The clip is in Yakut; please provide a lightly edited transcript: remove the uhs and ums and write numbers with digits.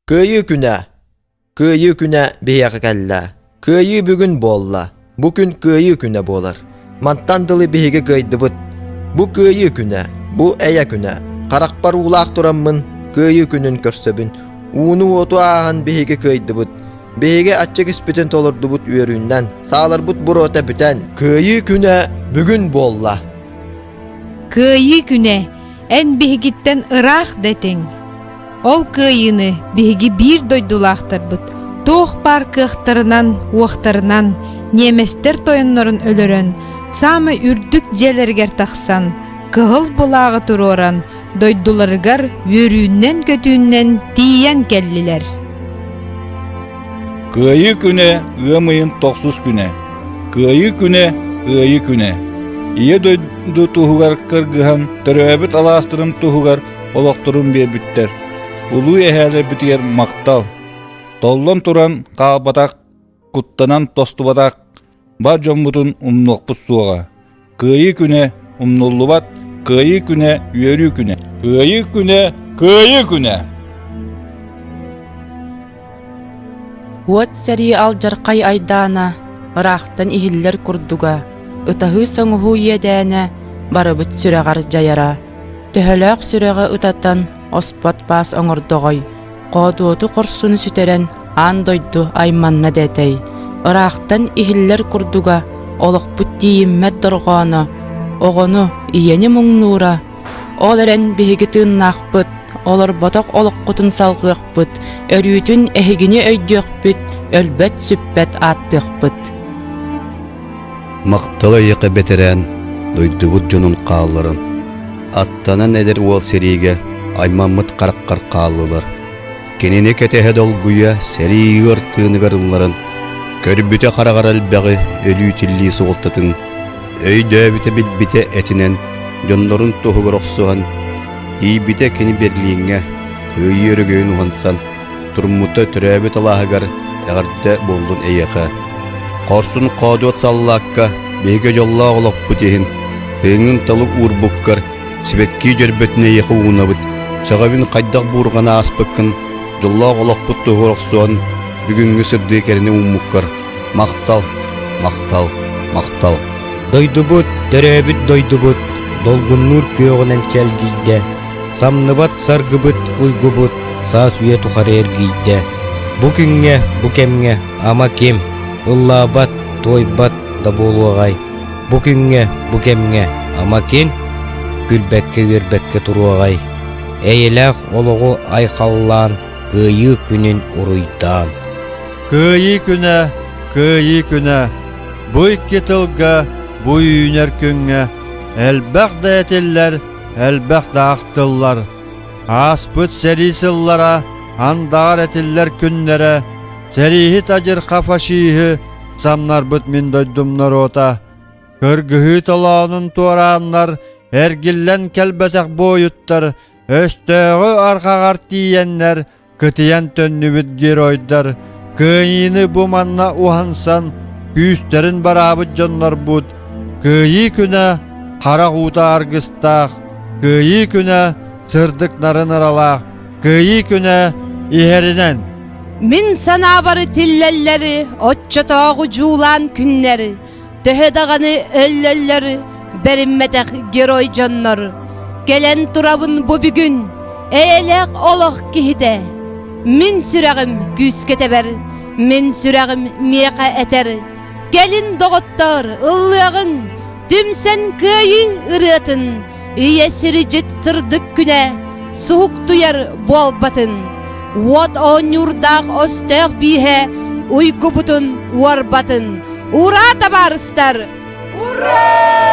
Кыайыы күнэ! Кыайыы күнэ биһиэхэ кэллэ. Кыайыы бүгүн буолла. Бу күн Кыайыы күнэ буолар. Мантан дылы биһиги кыайдыбыт. Бу Кыайыы күнэ, бу Эйэ күнэ. Харахпар уулаах тураммын Кыайыы күнүн көрсөбүн. Ууну-уоту ааһан биһиги кыайдыбыт. Биһиги аччык испитин толордубут үөрүүннэн, сааларбыт буруота бүтэн, Кыайыы күнэ бүгүн буолла. Кыайыы күнэ эн биһигиттэн ыраах да этиҥ. Ол кыайыыны биһиги биир дойдулаахтарбыт туох баар кыахтарынан, уохтарынан ньиэмэстэр тойоннорун өлөрөн, саамай үрдүк дьиэлэригэр тахсан, кыһыл былааҕы туруоран, дойдуларыгар үөрүүннэн-көтүүннэн тиийэн кэллилэр. Кыайыы күнэ ыам ыйын тохсус күнэ. Кыайыы күнэ, Кыайыы күнэ. Ийэ дойду туһугар кыргыһан, төрөөбүт алаастарын туһугар олохторун биэрбиттэр. Улуу эһээлэрбитигэр махтал. Толлон туран хаалбатах, куттанан тостубатах бар дьоммутун умнуохпут суоҕа. Кыайыы күнэ умнуллубат, Кыайыы күнэ үөрүү күнэ. Кыайыы күнэ, Кыайыы күнэ! Уот сэрии алдьархай айдаана ыраахтан иһиллэр курдуга, ытаһыы-соҥуһуу иэдээнэ барыбыт сүрэҕэр дьайара. Төһөлөөх сүрэҕи ытатан оспот баас оҥордоҕой, хоодуоту хорсуну сүтэрэн аан дойду айманна дэтэй. Ыраахтан иһиллэр курдуга, олохпут тиийиммэт дорҕооно, оҕону, ийэни муҥнуура, ол эрэн биһиги тыыннаахпыт, олорботох олоххутун салҕыахпыт, өрүүтүн эһигини өйдүөхпүт, өлбөт-сүппэт ааттыахпыт. Махтал эйиэхэ бэтэрээн, дойдубут дьонун хаалларан, аттанан эдэр уол сэриигэ аймаммыт хараххар хааллылар. Кинини кэтэһэ долгуйа сэрии ыар тыыныгар ылларан, көрбүтэ хараҕар элбэҕи өлүү-тиллии суолтатын, өйдөөбүтэ билбитэ этинэн, дьоннорун туһугар охсуһан, тиийбитэ кини Берлиҥҥэ кыайыы өрөгөйүн уһансан, туруммута төрөөбүт алааһыгар эҕэрдэ буоллун эйиэхэ. Хорсун хоодуот саллаакка биһиги дьоллоох олохпут иһин тыыҥын толук уурбуккар сибэкки дьөрбөтүн эйиэхэ уунабыт. Сөҕөбүн хайдах буурҕаны ааспыккын, дьоллоох олохпут туһугар охсуһан бүгүҥҥү сырдыы кэрэни ууммуккар махтал, махтал, махтал. Дойдубут, төрөөбүт дойдубут долгуннуур күөҕүнэн чэлгийдэ, самныбат саргыбыт, уйгубут саас үйэ тухары эргийдэ. Бу күҥҥэ, бу кэмҥэ ама ким ыллаабат, туойбат да буолуоҕай. Бу күҥҥэ, бу кэмҥэ ама ким күлбэккэ-үөрбэккэ туруоҕай. Эйэлээх олоҕу айхаллаан, Кыайыы күнүн уруйдаан. Кыайыы күнэ, Кыайыы күнэ, бу икки тылга, бу үүнэр күҥҥэ элбэх да этиллэр, элбэх да ахтыллар. Ааспыт сэрии сыллара, андаҕар этиллэр күннэрэ, сэрииһит адьырха фашиһы самнарбыт мин дойдум норуота. Кыргыһыы толоонун туорааннар, эргиллэн кэлбэтэх буойуттар, өстөөҕү арҕаҕар тиийэннэр, кытыйан төннүбүт геройдар кыайыыны бу манна уһансан күүстэрин бараабыт дьоннорбут Кыайыы күнэ харах уута аргыстаах, Кыайыы күнэ сырдык нарын ыралаах, Кыайыы күнэ иһэринэн. Мин санаабар тиллэллэри оччотооҕу дьуулаан күннэри Төһө даҕаны өллөллөр бэриммэтэх герой дьоннор, кэлэн турабын бу бүгүн эйэлээх олох киһитэ. Мин сүрэҕим күүскэ тэбэр, мин сүрэҕим миэхэ этэр. Кэлин доҕоттоор, ыллыаҕыҥ, түмсэн кыайыы ырыатын, ийэ сиридьит сырдык күнэ суһуктуйар буолбатын. Уот оонньуурдаах өстөөх бииһэ уйгубутун уорбатын. Ура, табаарыстар! Ура!